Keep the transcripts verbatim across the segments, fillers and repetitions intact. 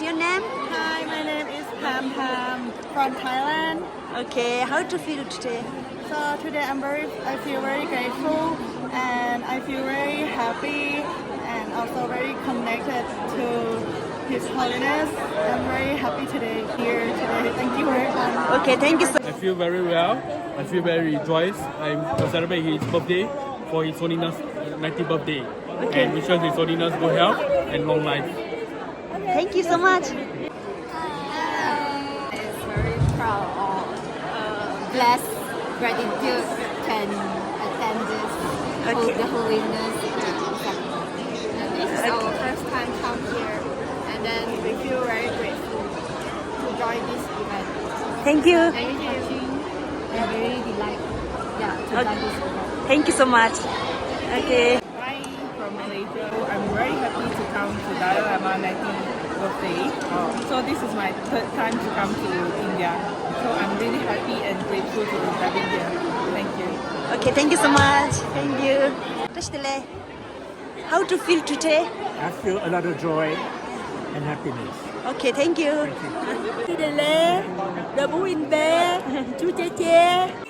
Your name? Hi, my name is Pam Pam from Thailand. Okay, how do you feel today? So today I'm very, I feel very grateful and I feel very happy and also very connected to His Holiness. I'm very happy today, here today. Thank you very much. Okay, thank you so I feel very well. I feel very rejoiced. I'm to celebrate his birthday for His Holiness ninetieth birthday. Okay. And wishes His Holiness good health and long life. Thank you so much. Is very proud of, uh, blessed gratitude can attend this Okay. the holiness, uh, ceremony. This is our first time come here, and then we feel very grateful to join this event. Thank you. Thank you. I'm very delighted, yeah, to Okay. join this event. Thank you so much. Okay. Hi, from Malaysia. I'm very happy to come to Dalai Lama ninetieth birthday. So this is my third time to come to India. So I'm really happy and grateful to having here. Thank you. Okay, thank you so much. Thank you. བཀྲ་ཤིས་བདེ་ལེགས། How to feel today? I feel a lot of joy and happiness. Okay, thank you. Thank you. བཀྲ་ཤིས་བདེ་ལེགས། ར་བུ་ཨིན་པས། ཐུགས་རྗེ་ཆེ།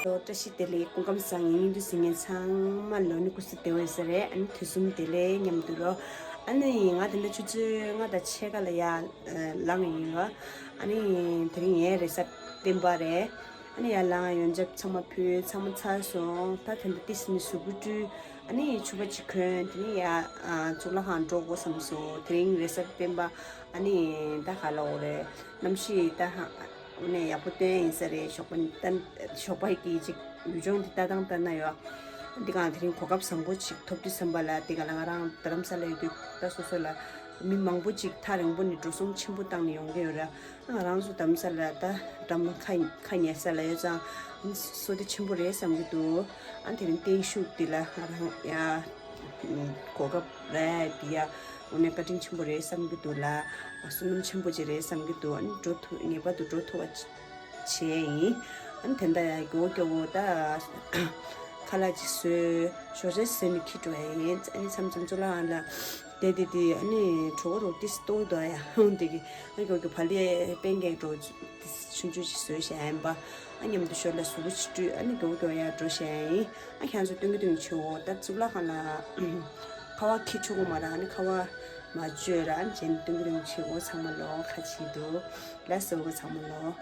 བཀྲ་ཤིས་བདེ་ལེགས། སྐུ་ཁམས་བཟང་། ཡིན་དུ་སི་ངན་ཚང་མ་ལོ་ནི་སྐུ་གཟུགས་བདེ་བའི་ས་རེད། ཨ་ནི་དུས་གསུམ་བདེ་ལེགས་མཉམ་དུ་ལོ། ཨ་ནི་ང་དེ་འདྲ་ཆུ་ཚོད་ལྔ་དང་ཕྱེད་ཀ་ལ་ཡར་ལངས་ཡིན་ར། ཨ་ནི་དེ་རིང་ངའི་རེས་གཟའ་སྤེན་པ་རེད། ཨ་ནི་ཡར་ལངས། ཡོན་ཆབ་ཚང་མ་ཕུལ། ཚང་མ་ཚར་སོང་། ད་དེ་འདྲ་ཏིས་ནི་གཟུགས་པོ་བཀྲུས། ཨ་ནི་ཕྱུ་པ་གཅིག་གོན། དེ་ནི་ཡར་གཙུག་ལག་ཁང་འགྲོ་དགོས་བསམ་སོང་། དེ་རིང་རེས་གཟའ་སྤེན་པ། ཨ་ནི་ད་ག་ལ་འོ་རེད། གནམ་གཤིས་ད་ཧ་ནས་ཡག་པོ་སྟོན་ཡིན་ས་རེད། ཞོགས་པ་ད་ཞོགས་པ་གི་ཅིག་ཡུལ་ལྗོངས་འདི་ལྟ་སྟངས་ལྟ་ན་ཡོད། འདི་གང་དེ་རིང་གོ་སྐབས་བཟང་པོ་ཅིག་ཐོབ་དུས་བསམ་པ་ལ། འདི་ག་ལ་ང་རང་རྡ་རམ་ས་ལ་ཡོད་དུས་ད་སོ་སོ་ལ་མི་མང་པོ་ཅིག་ཐག་རིང་པོ་ནས་འགྲོ་སོང་ཆེན་པོ་བཏང་ནས་ཡོང་གི་ཡོད་ར། ང་རང་ཚོ་རྡ་རམ་ས་ལ་ད་འགྲམ་ཁ་ཁ་ཉེ་ས་ལ་ཡོད་ཙང་བསོད་བདེ་ཆེན་པོ་རེད་བསམ་གྱི་འདུག་ཨ་དེ་རིང་བརྟན་བཞུགས་འདི་ལ་ང་རང་ཡ་གོ་སྐབས་རེད་འདི་ཡ། དངོས་གནས་བཀའ་དྲིན་ཆེན་པོ་རེད་བསམ་གྱི་འདུག་ལ། བསོད་ནམས་ཆེན་པོ་ཅིག་རེད་བསམ་གྱི་འདུག་ཨ་ནི་འགྲོ་ཐུབ། ངེས་པར་དུ་འགྲོ་ཐུབ་པ་བྱས་ཡིན། ཨ་ནི་དེ་འདྲ་ཡ་མགྱོགས་མགྱོགས་པོ་ད་ཁ་ལག་ཅིག་བཟོས། ཞོགས་ཇ་བཟོས་ནས་འཁྱེར་འགྲོ་ཡ་ཡིན། ཨ་ནི་མཚམས་མཚམས་གཙུག་ལག་ཁང་ལ་བསྡད་དེ་དེ་ཨ་ནི་གྲོད་ཁོག་རོགས་ཏིས་ལྟོགས་འདུག་ཡ་འོང་དེ་གི་ཨ་ནི་མགྱོགས་མགྱོགས་བག་ལེབ་སྤེན་ཀེག་འདྲ་ཆུང་ཆུང་ཅིག་བཟོས་བཞག་ཡིན་པ། ཨ་མཉམ་དུ་ཞོར་ལ་གཟུགས་པོ་ཅིག་བཀྲུས། ཨ་ནི་མགྱོགས་མགྱོགས་ཡར་འགྲོ་བཞག་ཡིན། ཨ་ཁྱེད་ཚོ་སྟོན་གི་སྟོན་གི་བྱེད་འོ། ད་གཙུག་ལག་ཁང་ལ་ཁ་བ་འཁྱེར་ཆོག་གི་མ་རེད། ཨ་ནི་ཁ་བ་མ་བཅོས་ར། ཨ་ནི་རྗེས་ནས་སྟོན་གི་སྟོན་གི་བྱེད་འོ། ཚང་མ་ལོ་ཁ་ཕྱིར་འདུག་ལགས་སོ་ཚང་མ་ལོ།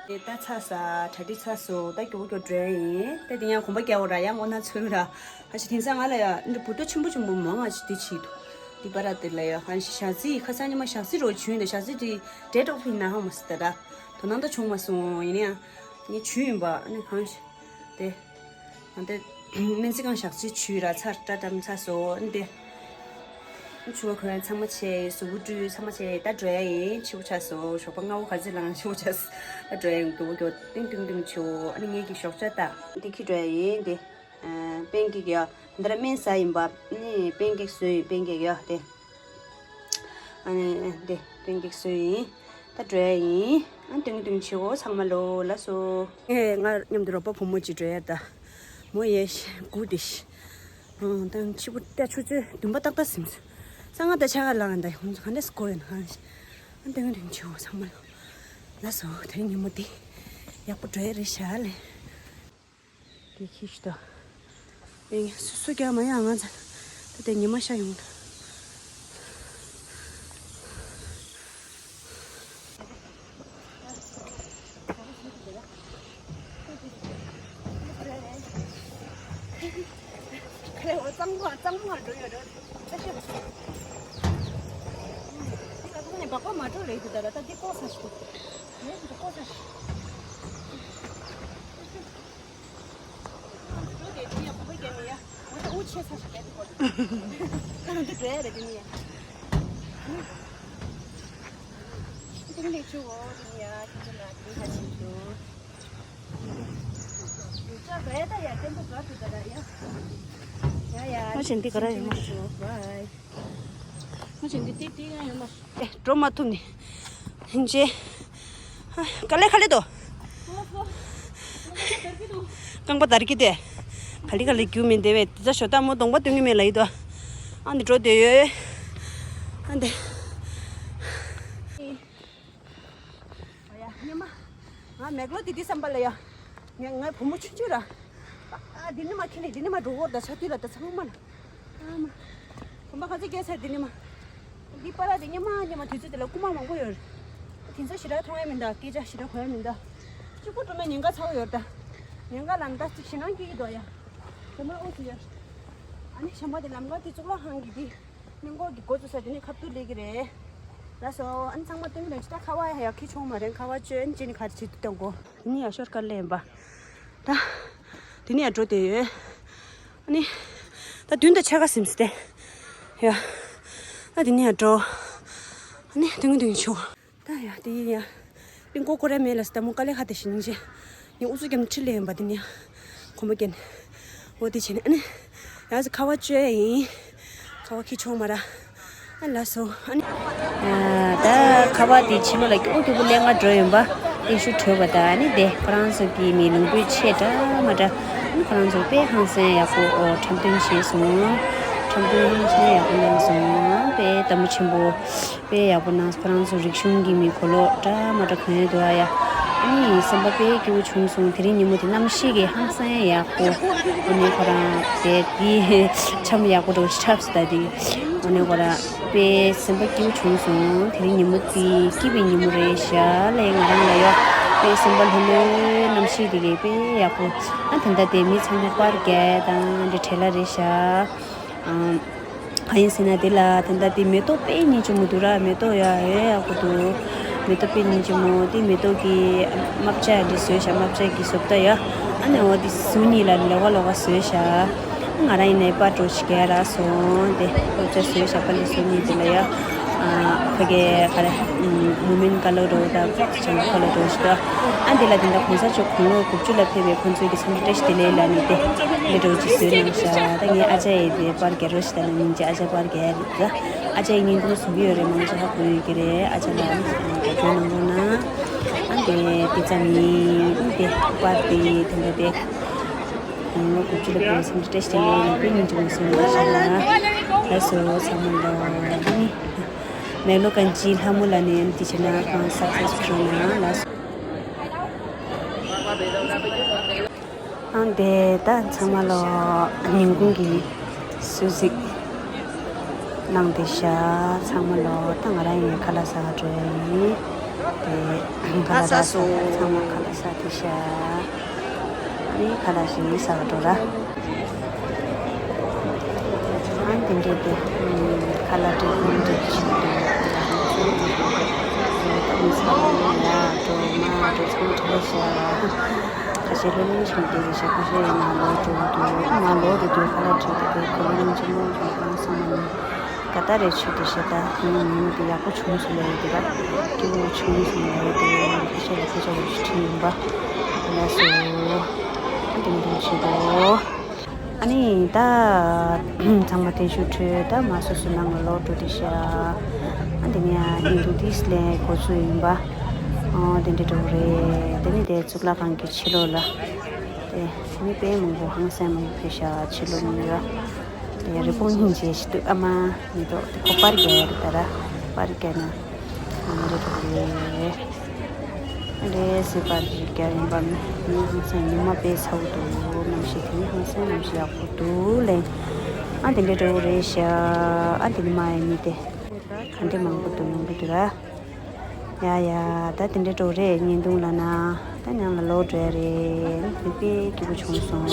དེ་ད་ཚར་ས། གྲ་སྒྲིག་ཚར་སོང་། ད་མགྱོགས་མགྱོགས་འགྲོ་ཡ་ཡིན། ད་དེ་ཡང་གོམ་པ་རྒྱག་འོ་ར། ཡང་སྔོ་ནག་ཚོས་ར། ཨ་ཅེ་དེང་སང་ང་ལ་ཡ་འདི་འབུར་ཏོ་ཆེན་པོ་ཆེན་པོ་མང་ང་ཅིག་དེ་བྱེད་འདུག་ཏི་པ་ར་དེ་ལ་ཡ་ཧན་ཞག་རྩི་ཁ་སང་ཉི་མ་ཞག་རྩི་རོ་བྱུང་ཡིན་ད། ཞག་རྩི་དེ་date of ཡིན་ན་ཧ་མ་སི་ད་ར་དོ་སྣང་ད་བྱུང་མ་སོང་། ཡིན་ཡང་ངས་བྱུང་ཡིན་པ་ཨ་ནི་ཧན་ཞག་དེ་ཨ་དེ་སྨན་རྩིས་ཁང་ཞག་རྩི་བྱུང་ར་ཚར་བཀྲ་བཀྲམ་ཚར་སོང་། ཨ་ནི་དེ་ཆུ་བ་གོན་ཚང་མ་བྱས། གཟུགས་པོ་བཀྲུས་ཚང་མ་བྱས། ད་འགྲོ་ཡ་ཡིན། ཕྱི་པོ་ཆགས་སོང་། ཞོགས་པ་སྔ་པོ་ག་ཚོད་ལངས། ཕྱི་པོ་ཆགས་སོང་། ད་འགྲོ་ཡ་ཡིན། དུ་བ་གྱོ་ཏིང་ཏིང་ཏིང་ཆུ་བ། ཨ་ནི་ངེད་ཀྱི་ཞོགས་ཇ་ད་འདི་ཁྱི་འགྲོ་ཡ་ཡིན། དེ་པན་ཀེག་ཡ་འདི་ར་སྨན་ཟ་ཡིན་པ། ཨ་ནི་པན་ཀེག་བཟོས་ཡིན། པན་ཀེག་ཡ་དེ། ཨ་ནི་དེ་པན་ཀེག་བཟོས་ཡིན། ད་འགྲོ་ཡ་ཡིན། ཨ་ཏིང་ཏིང་ཆུ་བ་ཚང་མ་ལོ་ལ་སོ། ངས་ང་མཉམ་དུ་རོགས་པ་བུ་མོ་གཅིག་འགྲོ་ཡ་ད། མོ་ཡས་སྒུག་བསྡད་ཤག་ཨང་། ད་ཕྱི་པོ་ད་ཆུ་ཚོད་བདུན་པ་ཏག་ཏག་ཟིན་སོང་། གསང་སྔགས་ད་ཆ་ག་ལངས་ད་ཁོང་ཚོ་ག་འདྲས་སྐོར་ཡོད་ན་གང་ཞིག་ཨ་ཏིང་ཏིང་ཆུ་བ་ཚང་མ་ལོ་ལ་སོ། དེ་རིང་ཉིན་མོ་འདི་ཡག་པོ་འགྲོ་ཡ་རེད་ཤག་ལེ། དེ་ཁྱི་ཤི་ད། ཨེ་སུ་སུ་རྒྱག་མ་ཡ་ང་ཚ། ད་དེ་ཉི་མ་ཤར་ཡོང་ད། ཁ་ལས་འོ་གཙང་པོ་གཙང་པོ་འགྲོ་ཡོད་རེད། ད་ཤི། ད་ཁོ་ནས་སྦག་སྦག་མ་འགྲོ་རེད་འདུག་ད་ལ་ད་འདི་ལྐོག་ཟ་ཞིག་འདུག་ངས་འདི་ལྐོག་ཟ་ཞིག་ང་བཞིན་འདི་ག་ར་ཡོད་མ། ང་བཞིན་འདི་ཏིག་ཏིག་ཡང་ཡོད་མ། ཨེ་འགྲོ་མ་ཐུབ་ནི། ཧིན་ཅེ། ཀ་ལེ་ཁ་ལེ་དོ། རྐང་པ་དར་གི་དེ། ག་ལེ་ག་ལེ་རྒྱུ་མི་འདེ་བས་དེ་ཚ་ཞོ་ད་མོ་གདོང་པ་སྟོན་གི་མེད་ལ་ཡི་དོ། ཨ་འདི་འགྲོ་དེ་ཡོད། ཨ་འདི། ཨ་ཡ་ཉི་མ། ང་མེག་ལོ་དེ་དེ་བསམ་པ་ལ་ཡ། ངས་ངའི་བུ་མོ་ཆུང་ཆུང་ར། ཨ་འདི་ནི་མ་ཁྱེར་ནས་འདི་ནི་མ་འགྲོ་གོ་ད་ཆ་དུས་ལ་ད་ཚང་མ་ལ། ཨ་མ། གོམ་པ་ག་ཚོད་བརྒལ་ཚར་འདི་ནི་མ། འདི་པ་ར་དེ་ཉི་མ་ཉི་མ་དུས་ཚོད་དེ་ལ་རྐུ་མ་མང་པོ་ཡོད་རེད། དེང་སང་ཞེ་དྲག་མཐོང་ཡ་མིན་ད། སྐད་ཆ་ཞེ་དྲག་གོ་ཡ་མིན་ད། གཅིག་པུ་སྒྲོལ་མའི་ཉེན་ཁ་ཚ་བོ་ཡོད་ད། ཉེན་ཁ་ལ་ད་ཅིག་ཞེད་སྣང་སྐྱེ་གི་འདུག་ཡ། གོམ་པ་ཨོ་ཚོ་ཡ། ཨ་ནི་བྱམས་པ་དེ་ལམ་ཁ་དེ་གཙུག་ལག་ཁང་གི་དེ། སྔོན་འགོག་གི་འགོ་བཙུགས་ས་དེ་ནས་ཁ་ཐུག་སླེབས་ཀྱི་རེད། ལགས་སོ། ཨ་ནི་ཚང་མ་སྟོན་གྱི་ནས་ཅི་ད་ཁ་བ་ཡ་ཡ་ཁི་ཆུང་མ་རེད། ཁ་བ་བཅོས་ཨ་ནི་ཅི་ནི་ཁ་ཅི་དུ་གཏོང་གོ། དེ་ནི་ཡ་ཤོར་ཀ་ལེན་པ། ད། དེ་ནི་ཡ་འགྲོ་དེ་ཡོད། ཨ་ནི། ད་མདུན་དུ་ཆ་ག་སིམ་སི་ཏེ། ཡ། ད་དེ་ནི་ཡ་འགྲོ། ཨ་ནི་དུང་དུང་ཆུ། ད་ཡ་དེ་ཡ། གླིང་སྐོར་སྐོར་ར་མེད་ལ་སི་ད་མོ་དཀའ་ལས་ཁ་དེ་ཞིག་ནི་ཅེ། ངས་ཨུ་ཚུགས་རྒྱབ་ནས་ཁྲིད་ལེ་ཡིན་པ་དེ་ནི་ཡ། གོམ་པ་བརྒྱབ་ནས། འོ་དེ་བྱས་ནས་ཨ་ནི། ཡང་སི་ཁ་བ་བཅོས་ཡིན། ཁ་བ་ཁྱི་ཆུང་མ་ར། ཨ་ལགས་སོ་ཨ་ནི། ད་ཁ་བ་དེ་ཕྱི་ལོགས་ལ་སྐྱོ་སྐྱོ་པོ་ལས་ང་འགྲོ་ཡོང་པ། ཨེ་ཤུ་བྲོས་པ་ད་ཨ་ནི་དེ་ཁོ་རང་ཚོ་གི་མི་ལུང་པའི་ཆེ་འདྲ་མ་འདྲ། ཨ་ནི་ཁོ་རང་ཚོ་དཔེ་ཧང་སང་ཡག་པོ་འཁྲབ་སྟོན་བྱས་སོང་། འཁྲབ་སྟོན་ཧང་སང་ཡག་པོ་གནང་སོང་། དཔེ་ལྟད་མོ་ཆེན་པོ། དཔེ་ཡག་པོ་གནང་སོང་། ཁོ་རང་ཚོ་རིག་གཞུང་གི་མི་གོ་ལོག་འདྲ་མ་འདྲ་གང་ཡོད་འདུག་ཨ་ཡ། ཨ་ནི་སེམས་པ་དཔེ་སྐྱིད་པོ་བྱུང་སོང་། དེ་རིང་ཉིན་མོ་དེ་གནམ་གཤིས་ཀྱི་ཧང་སང་ཡག་པོ། ཨ་ནི་ཁོ་རང་དེ་དེ་འཆམ་ཡག་པོ་འདྲ་བོ་ཞིག་འཁྲབ་སོང་ད་དེ། ཨ་ནི་ཁོ་རང་དཔེ་སེམས་པ་སྐྱིད་པོ་བྱུང་སོང་། དེ་རིང་ཉིན་མོ་དེ་སྐྱིད་པའི་ཉིན་མོ་རེད་ཤག་ལས་ང་རང་ལ་ཡ། དཔེ་སེམས་པ་ལྷོད་ལྷོད་གནམ་གཤིས་དེ་གས་དཔེ་ཡག་པོ། ཨ་དེ་འདྲ་དེ་མི་ཚང་མ་པར་རྒྱག་དང་འདྲ་བྲེལ་ལ་རེད་ཤག་ཨ། གང་ཡིན་ཟེར་ན་དེ་ལ་དེ་འདྲ་དེ་མེ་ཏོག་དཔེ་སྙིང་རྗེ་མོ་འདུག་ར། མེ་ཏོག་ཡ་ཨེ་ཡག་པོ་འདུག་མེ་ཏོག་དཔེ་སྙིང་རྗེ་མོ་དེ་མེ་ཏོག་གི་རྨ་བྱ་འདི་བཟོས་ཤག་རྨ་བྱ་གི་བཟོ་ལྟ་ཡ། ཨ་ནི་འོ་དེ་ཟུར་གཉིས་ལ་ལེ་བ་ལོ་བ་བཟོས་ཤག་ང་རང་ཡིན་ནའི་པར་འགྲོ་ཞིག་གས་ར་སོང་དེ་རྨ་བྱ་བཟོས་ཤག་པ་ལི་ཟུར་གཉིས་དེ་ལ་ཡ། ཨ་ཕ་གི་ག་རེ་མུ་མིན་ཀ་ལོ་རོ་ད་བྱང་ཀ་ལོ་རོ་ཞིག་ཨ་དེ་ལ་དེ་འདྲ་གོང་ས་མཆོག་དགུང་ལོ་དགུ་བཅུ་ལ་ཕེབས་པའི་ཁོང་ཚོའི་གི་འཚམས་འདྲི་བཀྲ་ཤིས་བདེ་ལེགས་ལ་ནི་དེ་འདི་འགྲོ་ཅིག་བཟོས་གནང་ཤག་ད་ངའི་ཨ་ཅག་ཡི་དེ་པར་རྒྱག་རོགས་ཞིག་ད་ནི་སྙིང་རྗེ་ཨ་ཅག་པར་རྒྱག་ཡ་རེད་ད། ཨ་ཅག་ཡི་སྙིང་ཁུང་བཟུང་གི་ཡོད་རེད། མང་ཆེ་ཧ་གོ་ཡོད་ཀྱི་རེད། ཨ་ཅག་ལ་ནི་རྒྱག་གནང་རོགས་གནང་། ཨ་དེ་དེ་ཙམ་ཡིན། ཨ་དེ་པར་དེ་དེ་འདྲ་དེ་དགུང་ལོ་དགུ་བཅུ་ལ་ཕེབས་པའི་འཚམས་འདྲི་བཀྲ་ཤིས་བདེ་ལེགས་ལ་དཔེ་སྙིང་རྗེ་མོ་བཟོས་གནང་ཤག་ལགས་སོ་ཚང་མ་ལ་ནི། མེག་ལོ་གན་ཇི་ལྷ་མོ་ལ་ནི་འདི་བྱས་ན་ཨང་སག་སེ་སི་ཕུལ་ན་ལགས། ཨང་དེ་ད་ཚང་མ་ལོ་ཉིན་གུང་གི་གསོལ་ཚིགས་གནང་བསྡད་ཤག་ཚང་མ་ལོ་ད་ང་རང་ཡིན་ཁ་ལག་ཟ་ག་འགྲོ་ཡ་ཡིན། དེ་ཁ་ལག་ཟ་ཚང་མ་ཁ་ལག་ཟ་བསྡད་ཤག་ཨ་ནི་ཁ་ལག་ཞིག་ཟ་ག་འགྲོ་ར། ཨ་དེ་འདྲས་དེ་ཁ་ ལ་དྲི་ཁུང་དྲི་ཆུ་དྲི་ཡག་པོ་ཡག་པོ་ཚང་མ་དྲི་ཡག་པོ་ཡག་པོ་ཡག་འགྲོ་མ་འགྲོ་ཚང་མ་དྲི་ཤག་ཁ་ཤས་ལྷོད་ལྷོད་བྱུང་དེ་ཞག་ཁ་ཤས་ཡིན་ན་ལོག་འགྲོ་གི་འདུག་མ་ལོག་འགྲོ་དུས་ཁ་ལག་དྲི་དེ་དེ་ཁོ་ལོ་ཉིན་གཅིག་མོ་བྱུང་གང་སོང་ན་ནི་ག་ད་རེ་ཆུ་དེ་ཤ་ད་ཁོ་ལོ་ཉིན་དེ་ཡག་པོ་བྱུང་སོང་ལ་ཡོད་དེ་ར་སྐྱིད་པོ་བྱུང་སོང་ལ་ཡོད་དེ་ཁ་ཤས་ལ་ཁ་ཤས་ལ་ཞུ་ཁྲིད་ཡིན་པ་ལ་སོ་ཨ་དེ་མི་འདུག་ཆེ་གོ། ཨ་ནི་ད་ཚང་མ་བརྟན་བཞུགས་ཁྲོད་ད་མ་སོ་སོ་ནང་ལ་ལོག་འགྲོ་དེ་ཤ་ཨ་དེ་ནས་ཡིན་འདུག་དིས་ལས་འགོ་ཚུགས་ཡིན་པ་ཨོ་དེ་འདྲ་འགྲོ་གི་རེད། དེ་ནི་དེ་གཙུག་ལག་ཁང་གི་ཕྱི་ལོགས་ལ་དེ་མི་དཔེ་མང་པོ་ཧང་སང་མང་པོ་ཕེབས་ཤག་ཕྱི་ལོགས་ནས་ར་དེ་རི་བོང་སྙིང་རྗེ་ཞིག་འདུག་ཨ་མ་མི་འདུག་དེ་ཁོ་པར་རྒྱག་ཡ་རེད་ད་ར་པར་རྒྱག་ན་ཨ་མ་རེད་འགྲོ་གི་རེད། ལས་སྲིད་པར་གྱི་རྒྱལ་ཡིན་པ་མི་ཧང་སང་ཉི་མ་དཔེ་ཚ་བོ་འདུག་གནམ་གཤིས་དེ་ནི་ཧང་སང་གནམ་གཤིས་ཡག་པོ་འདུག་ལས་ཨ་དེ་འདྲ་འགྲོ་གི་རེད་ཤག་ཨ་དེ་ནི་མ་ཡི་མི་དེ་ག་འདྲ་མང་པོ་འདུག་མང་པོ་འདུག་ར། ཡ་ཡ་ད་དེ་འདྲ་འགྲོ་རེད། བརྙན་ཐུང་ལ་ན་ད་ཉང་ལ་ལོག་འགྲོ་ཡ་རེད། དེ་དཔེ་སྐྱིད་པོ་བྱུང་སོང་།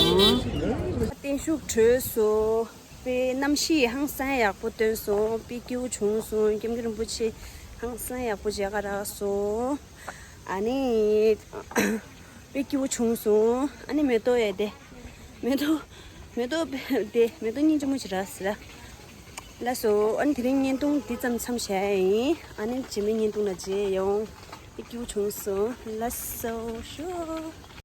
བརྟན་བཞུགས་གྲོལ་སོང་། དཔེ་གནམ་གཤིས་ཧང་སང་ཡག་པོ་སྟོན་སོང་། དཔེ་སྐྱིད་པོ་བྱུང་སོང་། ཀེམ་ཀེམ་རིན་པོ་ཆེ་ཧང་སང་ཡག་པོ་མཇལ་ཁ་རག་སོང་། ཨ་ནི་དཔེ་སྐྱིད་པོ་བྱུང་སོང་། ཨ་ནི་མེ་ཏོག་ཡ་དེ་མེ་ཏོག་མེ་ཏོག་དེ་མེ་ཏོག་སྙིང་རྗེ་མོ་ཞིག་རག་ཟེར་ལ་སོ། ཨ་ནི་དེ་རིང་བརྙན་ཐུང་འདི་ཙམ་མཚམས་བཞག་ཡ་ཡིན། ཨ་ནི་རྗེས་མའི་བརྙན་ཐུང་ལ་མཇལ་ཡོང་། དཔེ་སྐྱིད་པོ་བྱུང་སོང་། ལགས་སོ་ཤོ།